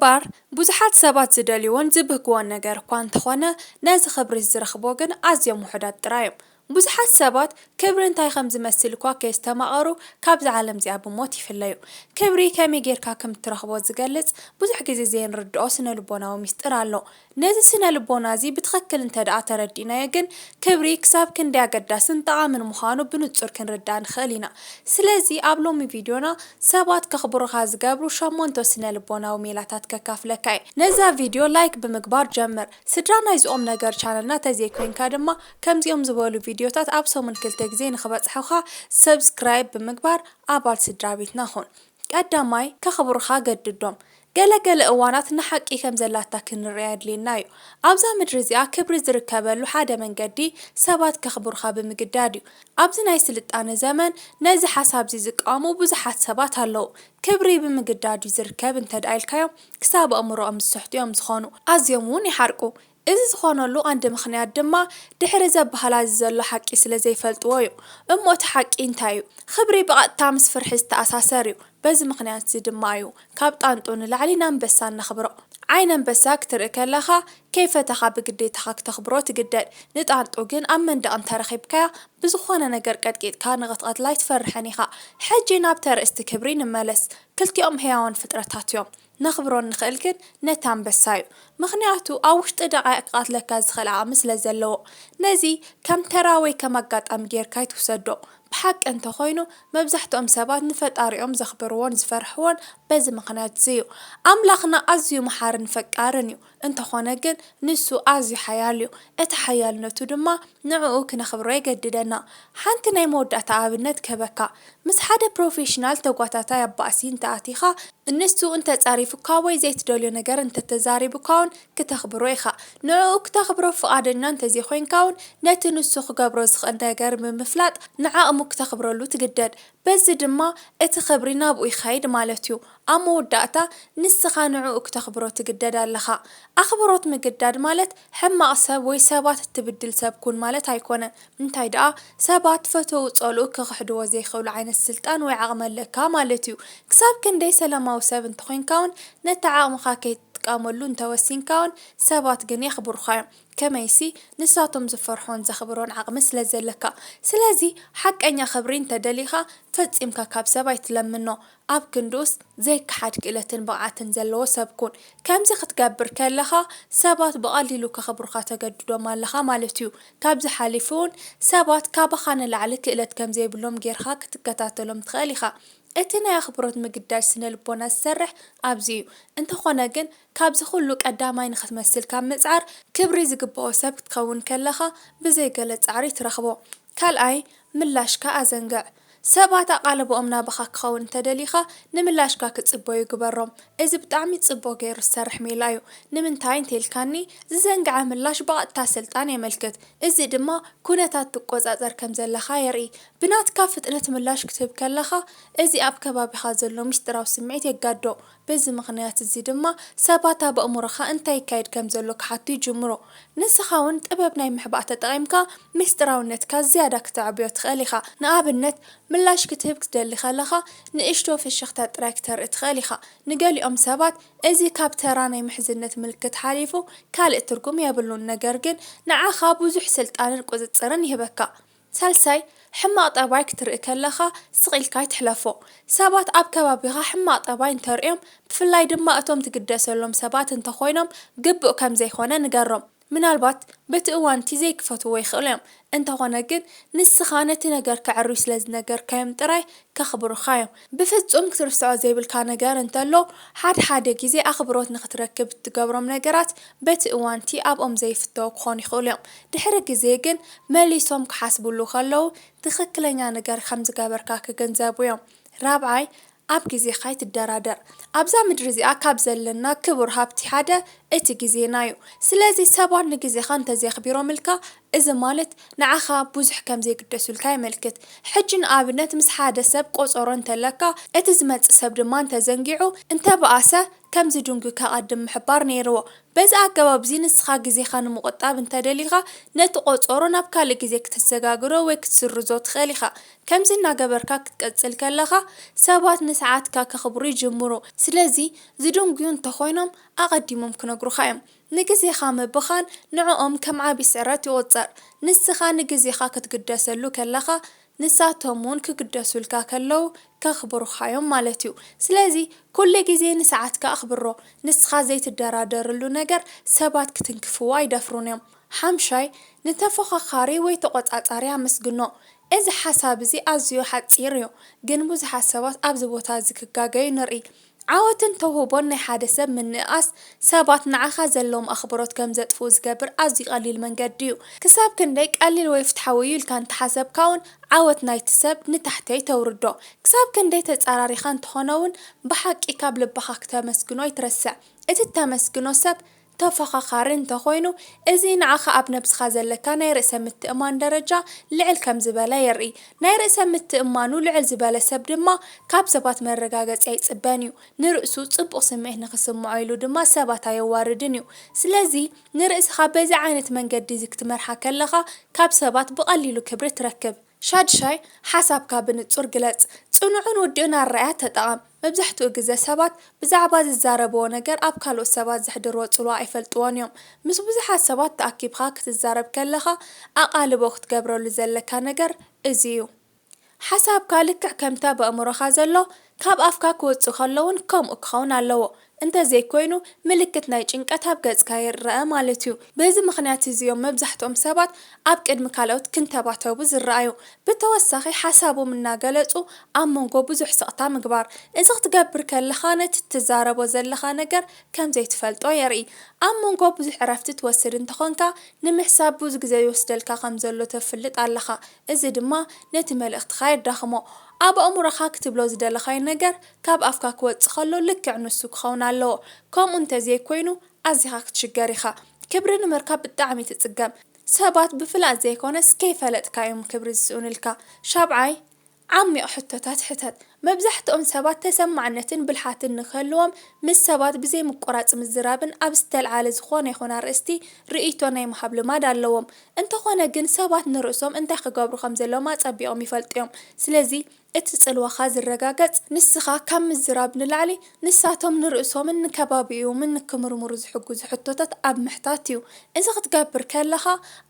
ባር ብዙሓት ሰባት ዝደልይዎን ዝብህግዎን ነገር እኳ እንተኾነ፣ ነዚ ክብሪ ዝረኽቦ ግን ኣዝዮም ውሑዳት ጥራይ እዮም። ብዙሓት ሰባት ክብሪ እንታይ ከም ዝመስል እኳ ከየስተማቐሩ ካብዛ ዓለም እዚኣ ብሞት ይፍለዩ። ክብሪ ከመይ ጌርካ ከም እትረኽቦ ዝገልጽ ብዙሕ ግዜ ዘይንርድኦ ስነ ልቦናዊ ሚስጥር ኣሎ። ነዚ ስነ ልቦና እዚ ብትኽክል እንተ ደኣ ተረዲእናዮ ግን ክብሪ ክሳብ ክንደይ ኣገዳስን ጠቓምን ምዃኑ ብንጹር ክንርዳእ ንኽእል ኢና። ስለዚ ኣብ ሎሚ ቪድዮና ሰባት ከኽብሩኻ ዝገብሩ ሸሞንተ ስነ ልቦናዊ ሜላታት ከካፍለካ እየ። ነዛ ቪድዮ ላይክ ብምግባር ጀምር። ስድራ ናይዚ ቁም ነገር ቻነልና ተዘይኮይንካ ድማ ከምዚኦም ዝበሉ ቪድዮታት ኣብ ሰሙን ክልተ ግዜ ንኽበጽሑኻ ሰብስክራይብ ብምግባር ኣባል ስድራ ቤትና ኹን። ቀዳማይ፣ ከኽብሩኻ ገድዶም። ገለ ገለ እዋናት ንሓቂ ከም ዘላታ ክንርእያ የድልየና እዩ። ኣብዛ ምድሪ እዚኣ ክብሪ ዝርከበሉ ሓደ መንገዲ ሰባት ከኽብሩኻ ብምግዳድ እዩ። ኣብዚ ናይ ስልጣነ ዘመን ነዚ ሓሳብ እዚ ዝቃወሙ ብዙሓት ሰባት ኣለዉ። ክብሪ ብምግዳድ እዩ ዝርከብ እንተ ደኣ ኢልካዮም፣ ክሳብ ኣእምሮኦም ዝስሕቱ እዮም ዝኾኑ። ኣዝዮም እውን ይሓርቁ። እዚ ዝኾነሉ ቀንዲ ምኽንያት ድማ ድሕሪ ዘበሃላ እዚ ዘሎ ሓቂ ስለ ዘይፈልጥዎ እዩ። እሞ እቲ ሓቂ እንታይ እዩ? ክብሪ ብቐጥታ ምስ ፍርሒ ዝተኣሳሰር እዩ። በዚ ምኽንያት እዚ ድማ እዩ ካብ ጣንጡ ንላዕሊ ንኣንበሳ እነኽብሮ። ዓይኒ ኣንበሳ ክትርኢ ከለኻ ከይፈተኻ ብግዴታኻ ክተኽብሮ ትግደድ። ንጣንጡ ግን ኣብ መንደቕ እንተረኺብካያ ብዝኾነ ነገር ቀጥቂጥካ ንኽትቐትላ ኣይትፈርሕን ኢኻ። ሕጂ ናብቲ ኣርእስቲ ክብሪ ንመለስ። ክልቲኦም ህያዋን ፍጥረታት እዮም። ነኽብሮ እንኽእል ግን ነቲ ኣንበሳ እዩ። ምኽንያቱ ኣብ ውሽጢ ደቓይቕ ክቐትለካ ዝኽእል ዓቕሚ ስለ ዘለዎ። ነዚ ከም ተራ ወይ ከም ኣጋጣሚ ጌርካ ኣይትውሰዶ። ብሓቂ እንተኾይኑ መብዛሕትኦም ሰባት ንፈጣሪኦም ዘኽብርዎን ዝፈርሕዎን በዚ ምኽንያት እዚ እዩ። ኣምላኽና ኣዝዩ መሓርን ፈቃርን እዩ። እንተኾነ ግን ንሱ ኣዝዩ ሓያል እዩ። እቲ ሓያልነቱ ድማ ንዕኡ ክነኽብሮ የገድደና። ሓንቲ ናይ መወዳእታ ኣብነት ክህበካ። ምስ ሓደ ፕሮፌሽናል ተጓታታይ ኣብ ባእሲ እንተኣቲኻ፣ ንሱ እንተጻሪፉካ ወይ ዘይትደልዮ ነገር እንተተዛሪቡካ እውን ክተኽብሮ ኢኻ። ንዕኡ ክተኽብሮ ፍቓደኛ እንተዘይኮይንካ እውን ነቲ ንሱ ክገብሮ ዝኽእል ነገር ብምፍላጥ ንዓቕሙ ክተኽብረሉ ትግደድ። በዚ ድማ እቲ ክብሪ ናብኡ ይኸይድ ማለት እዩ። ኣብ መወዳእታ ንስኻ ንዕኡ ክተኽብሮ ትግደድ ኣለኻ። ኣኽብሮት ምግዳድ ማለት ሕማቕ ሰብ ወይ ሰባት እትብድል ሰብ ኩን ማለት ኣይኮነን። እንታይ ደኣ፣ ሰባት ፈተዉ ጸልኡ ክኽሕድዎ ዘይኽእሉ ዓይነት ስልጣን ወይ ዓቕሚ ኣለካ ማለት እዩ። ክሳብ ክንደይ ሰላማዊ ሰብ እንተኾይንካ እውን ነቲ ዓቕምኻ ከይትጥቀመሉ እንተወሲንካ እውን ሰባት ግን የኽብሩኻ እዮም። ከመይሲ ንሳቶም ዝፈርሖን ዘኽብሮን ዓቕሚ ስለ ዘለካ። ስለዚ ሓቀኛ ክብሪ እንተደሊኻ ፈጺምካ ካብ ሰብ ኣይትለምኖ። ኣብ ክንድኡስ ዘይከሓድ ክእለትን ብቕዓትን ዘለዎ ሰብ ኩን። ከምዚ ክትገብር ከለኻ ሰባት ብቐሊሉ ከኽብሩኻ ተገድዶም ኣለኻ ማለት እዩ። ካብዚ ሓሊፉ እውን ሰባት ካባኻ ንላዕሊ ክእለት ከም ዘይብሎም ጌርካ ክትከታተሎም ትኽእል ኢኻ። እቲ ናይ ኣኽብሮት ምግዳድ ስነ ልቦና ዝሰርሕ ኣብዚ እዩ። እንተኾነ ግን ካብዚ ኩሉ ቀዳማይ ንኽትመስል ካብ ምጽዓር ክብሪ ዝግብኦ ሰብ ክትኸውን ከለኻ ብዘይ ገለ ጻዕሪ ትረኽቦ። ካልኣይ፣ ምላሽካ ኣዘንግዕ። ሰባት ኣቓልቦኦም ናባኻ ክኸውን እንተደሊኻ ንምላሽካ ክጽበዩ ግበሮም። እዚ ብጣዕሚ ጽቡቕ ገይሩ ዝሰርሕ ሜላ እዩ። ንምንታይ እንተኢልካኒ ዝዘንግዐ ምላሽ ብቐጥታ ስልጣን የመልክት። እዚ ድማ ኩነታት ትቆጻጸር ከም ዘለኻ የርኢ። ብናትካ ፍጥነት ምላሽ ክትህብ ከለኻ፣ እዚ ኣብ ከባቢኻ ዘሎ ምስጢራዊ ስምዒት የጋዶ። በዚ ምኽንያት እዚ ድማ ሰባት ኣብ ኣእምሮኻ እንታይ ይካየድ ከም ዘሎ ክሓቱ ይጅምሩ። ንስኻ እውን ጥበብ ናይ ምሕባእ ተጠቒምካ ምስጢራውነትካ ዝያዳ ክተዕብዮ ትኽእል ኢኻ። ንኣብነት፣ ምላሽ ክትህብ ክትደሊ ከለኻ ንእሽቶ ፍሽኽታ ጥራይ ክተርኢ ትኽእል ኢኻ። ንገሊኦም ሰባት እዚ ካብ ተራ ናይ ምሕዝነት ምልክት ሓሊፉ ካልእ ትርጉም የብሉን፣ ነገር ግን ንዓኻ ብዙሕ ስልጣንን ቁጽጽርን ይህበካ። ሳልሳይ፣ ሕማቕ ጠባይ ክትርኢ ከለኻ ስቕ ኢልካ ኣይትሕለፎ። ሰባት ኣብ ከባቢኻ ሕማቕ ጠባይ እንተርእዮም፣ ብፍላይ ድማ እቶም ትግደሰሎም ሰባት እንተኾይኖም፣ ግቡእ ከም ዘይኮነ ንገሮም። ምናልባት በቲ እዋን እቲ ዘይክፈትዎ ይኽእሉ እዮም። እንተኾነ ግን ንስኻ ነቲ ነገር ከዕርዩ ስለ ዝነገርካዮም ጥራይ ከኽብሩኻ እዮም። ብፍጹም ክትርስዖ ዘይብልካ ነገር እንተሎ፣ ሓድሓደ ግዜ ኣኽብሮት ንኽትረክብ እትገብሮም ነገራት በቲ እዋን እቲ ኣብኦም ዘይፍተዉ ክኾኑ ይኽእሉ እዮም። ድሕሪ ግዜ ግን መሊሶም ክሓስቡሉ ከለዉ ትኽክለኛ ነገር ከም ዝገበርካ ክግንዘቡ እዮም። ራብዓይ፣ ኣብ ግዜኻ ኣይትደራደር። ኣብዛ ምድሪ እዚኣ ካብ ዘለና ክቡር ሃብቲ ሓደ እቲ ግዜና እዩ። ስለዚ ሰባት ንግዜኻ እንተዘየኽቢሮምልካ፣ እዚ ማለት ንዓኻ ብዙሕ ከም ዘይግደሱልካ የመልክት። ሕጂ ንኣብነት ምስ ሓደ ሰብ ቆጸሮ እንተለካ፣ እቲ ዝመጽእ ሰብ ድማ እንተዘንጊዑ፣ እንተበኣሰ ከምዚ ድንጉይካ ኣቐድም ምሕባር ነይርዎ። በዚ ኣገባብ እዚ ንስኻ ግዜኻ ንምቑጣብ እንተደሊኻ፣ ነቲ ቆጸሮ ናብ ካልእ ግዜ ክተሰጋግሮ ወይ ክትስርዞ ትኽእል ኢኻ። ከምዚ እናገበርካ ክትቀጽል ከለኻ፣ ሰባት ንሰዓትካ ከኽብሩ ይጅምሩ። ስለዚ ዝድንጉዩ እንተኾይኖም ኣቐዲሞም ክነግሩኻ እዮም። ንግዜኻ ምብኻን ንዕኦም ከም ዓቢ ስዕረት ይቑጸር። ንስኻ ንግዜኻ ክትግደሰሉ ከለኻ፣ ንሳቶም እውን ክግደሱልካ ከለዉ ከኽብሩኻ እዮም ማለት እዩ። ስለዚ ኩሉ ግዜ ንሰዓትካ ኣኽብሮ። ንስኻ ዘይትደራደርሉ ነገር ሰባት ክትንክፍዎ ኣይደፍሩን እዮም። ሓምሻይ፣ ንተፎኻኻሪ ወይ ተቖጻጻሪ ኣመስግኖ። እዚ ሓሳብ እዚ ኣዝዩ ሓጺር እዩ፣ ግን ብዙሓት ሰባት ኣብዚ ቦታ እዚ ክጋገዩ ንርኢ። ዓወትን ተውህቦን ናይ ሓደ ሰብ ምንእኣስ ሰባት ንዓኻ ዘለዎም ኣኽብሮት ከም ዘጥፍኡ ዝገብር ኣዝዩ ቀሊል መንገዲ እዩ። ክሳብ ክንደይ ቀሊል ወይ ፍትሓዊ እዩ ኢልካ እንተሓሰብካ እውን ዓወት ናይቲ ሰብ ንታሕተይ ተውርዶ። ክሳብ ክንደይ ተጻራሪኻ እንተኾነ እውን ብሓቂ ካብ ልብኻ ክተመስግኖ ኣይትረስዕ። እቲ እተመስግኖ ሰብ ተፈኻኻሪ እንተኾይኑ፣ እዚ ንዓኻ ኣብ ነብስኻ ዘለካ ናይ ርእሰ ምትእማን ደረጃ ልዕል ከም ዝበለ የርኢ። ናይ ርእሰ ምትእማኑ ልዕል ዝበለ ሰብ ድማ ካብ ሰባት መረጋገጺ ኣይጽበን እዩ። ንርእሱ ጽቡቕ ስምዒት ንኽስምዖ ኢሉ ድማ ሰባት ኣየዋርድን እዩ። ስለዚ ንርእስኻ በዚ ዓይነት መንገዲ እዚ ክትመርሓ ከለኻ ካብ ሰባት ብቐሊሉ ክብሪ ትረክብ። ሻድሻይ፣ ሓሳብካ ብንጹር ግለጽ። ጽኑዕን ውዱእን ኣረኣእያ ተጠቐም። መብዛሕትኡ ግዜ ሰባት ብዛዕባ ዝዛረብዎ ነገር ኣብ ካልኦት ሰባት ዘሕድርዎ ጽልዋ ኣይፈልጥዎን እዮም። ምስ ብዙሓት ሰባት ተኣኪብካ ክትዛረብ ከለኻ ኣቓልቦ ክትገብረሉ ዘለካ ነገር እዚ እዩ። ሓሳብካ ልክዕ ከምቲ ኣብ ኣእምሮኻ ዘሎ ካብ ኣፍካ ክወጽእ ከሎ እውን ከምኡ ክኸውን ኣለዎ። እንተዘይኮይኑ ምልክት ናይ ጭንቀት ኣብ ገጽካ ይረኣ ማለት እዩ። በዚ ምኽንያት እዚ እዮም መብዛሕትኦም ሰባት ኣብ ቅድሚ ካልኦት ክንተባተቡ ዝረኣዩ። ብተወሳኺ ሓሳቦም እናገለጹ ኣብ መንጎ ብዙሕ ስቕታ ምግባር። እዚ ክትገብር ከለኻ ነቲ ትዛረቦ ዘለኻ ነገር ከም ዘይትፈልጦ የርኢ። ኣብ መንጎ ብዙሕ ዕረፍቲ ትወስድ እንተኾንካ ንምሕሳብ ብዙ ግዜ ይወስደልካ ከም ዘሎ ተፍልጥ ኣለኻ። እዚ ድማ ነቲ መልእኽትኻ የዳኽሞ። ኣብ ኣእምሮኻ ክትብሎ ዝደለኻዮ ነገር ካብ ኣፍካ ክወጽእ ከሎ ልክዕ ንሱ ክኸውን ኣለዎ። ከምኡ እንተዘይኮይኑ ኣዚኻ ክትሽገር ኢኻ። ክብሪ ንምርካብ ብጣዕሚ ትጽገም። ሰባት ብፍላጥ ዘይኮነስ ከይፈለጥካ እዮም ክብሪ ዝስእኑልካ። ሻብዓይ፣ ዓሚቕ ሕቶታት ሕተት። መብዛሕትኦም ሰባት ተሰማዕነትን ብልሓትን ንክህልዎም ምስ ሰባት ብዘይ ምቁራጽ ምዝራብን ኣብ ዝተልዓለ ዝኾነ ይኹን ኣርእስቲ ርእይቶ ናይ ምሃብ ልማድ ኣለዎም። እንተኾነ ግን ሰባት ንርእሶም እንታይ ክገብሩ ከም ዘለዎም ኣጸቢቖም ይፈልጡ እዮም። ስለዚ እቲ ጽልዋኻ ዝረጋገጽ ንስኻ ካብ ምዝራብ ንላዕሊ ንሳቶም ንርእሶምን ንከባቢኦምን ንክምርምሩ ዝሕግዙ ሕቶታት ኣብ ምሕታት እዩ። እዚ ክትገብር ከለኻ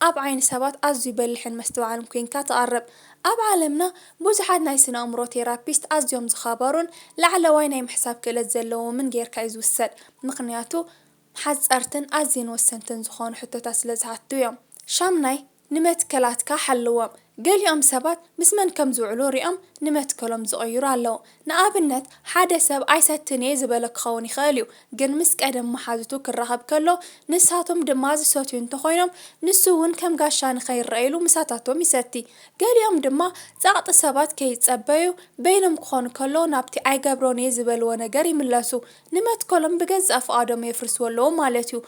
ኣብ ዓይኒ ሰባት ኣዝዩ በሊሕን መስተውዓልን ኮይንካ ትቐርብ። ኣብ ዓለምና ብዙሓት ናይ ስነ ኣእምሮ ቴራፒስት ኣዝዮም ዝኸበሩን ላዕለዋይ ናይ ምሕሳብ ክእለት ዘለዎምን ጌርካ እዩ ዝውሰድ። ምኽንያቱ ሓጸርትን ኣዝየን ወሰንትን ዝኾኑ ሕቶታት ስለ ዝሓቱ እዮም። ሻምናይ፣ ንመትከላትካ ሓልዎም። ገሊኦም ሰባት ምስ መን ከም ዝውዕሉ ሪኦም ንመትከሎም ዝቕይሩ ኣለዉ። ንኣብነት፣ ሓደ ሰብ ኣይሰትን እየ ዝበለ ክኸውን ይኽእል እዩ፣ ግን ምስ ቀደም መሓዙቱ ክራኸብ ከሎ ንሳቶም ድማ ዝሰትዩ እንተኾይኖም ንሱ እውን ከም ጋሻ ንኸይረኣየሉ ምሳታቶም ይሰቲ። ገሊኦም ድማ ጸቕጢ ሰባት ከይጸበዩ በይኖም ክኾኑ ከለዉ ናብቲ ኣይገብሮን እየ ዝበልዎ ነገር ይምለሱ። ንመትከሎም ብገዛእ ፍቓዶም የፍርስዎ ኣለዉ ማለት እዩ።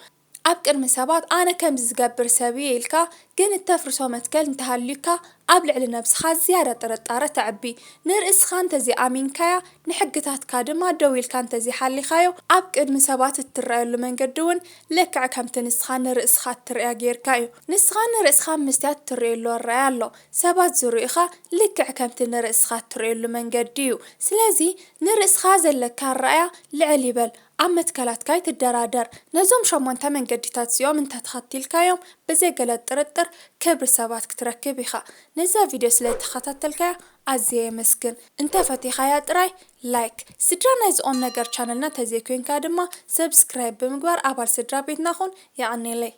ኣብ ቅድሚ ሰባት ኣነ ከምዚ ዝገብር ሰብ እየ ኢልካ ግን እተፍርሶ መትከል እንተሃልዩካ ኣብ ልዕሊ ነብስኻ ዝያዳ ጥርጣረ ተዕቢ። ንርእስኻ እንተዘይኣሚንካያ ንሕግታትካ ድማ ደው ኢልካ እንተዘይሓሊኻዮ ኣብ ቅድሚ ሰባት እትረኣየሉ መንገዲ እውን ልክዕ ከምቲ ንስኻ ንርእስኻ እትርእያ ጌርካ እዩ። ንስኻ ንርእስኻ ኣብ መስትያት እትርእየሉ ኣረኣእያ ኣሎ። ሰባት ዝርእዩኻ ልክዕ ከምቲ ንርእስኻ እትርእየሉ መንገዲ እዩ። ስለዚ ንርእስኻ ዘለካ ኣረኣእያ ልዕል ይበል። ኣብ መትከላትካ ኣይትደራደር። ነዞም ሸሞንተ መንገዲታት እዚኦም እንተተኸቲልካዮም ብዘይ ገለ ጥርጥር ክብሪ ሰባት ክትረክብ ኢኻ። ነዛ ቪድዮ ስለ እተኸታተልካያ ኣዝየ የመስግን። እንተፈቲኻያ ጥራይ ላይክ፣ ስድራ ናይዚ ቁም ነገር ቻነልና ተዘይኮይንካ ድማ ሰብስክራይብ ብምግባር ኣባል ስድራ ቤትና ኹን። የቐኔለይ።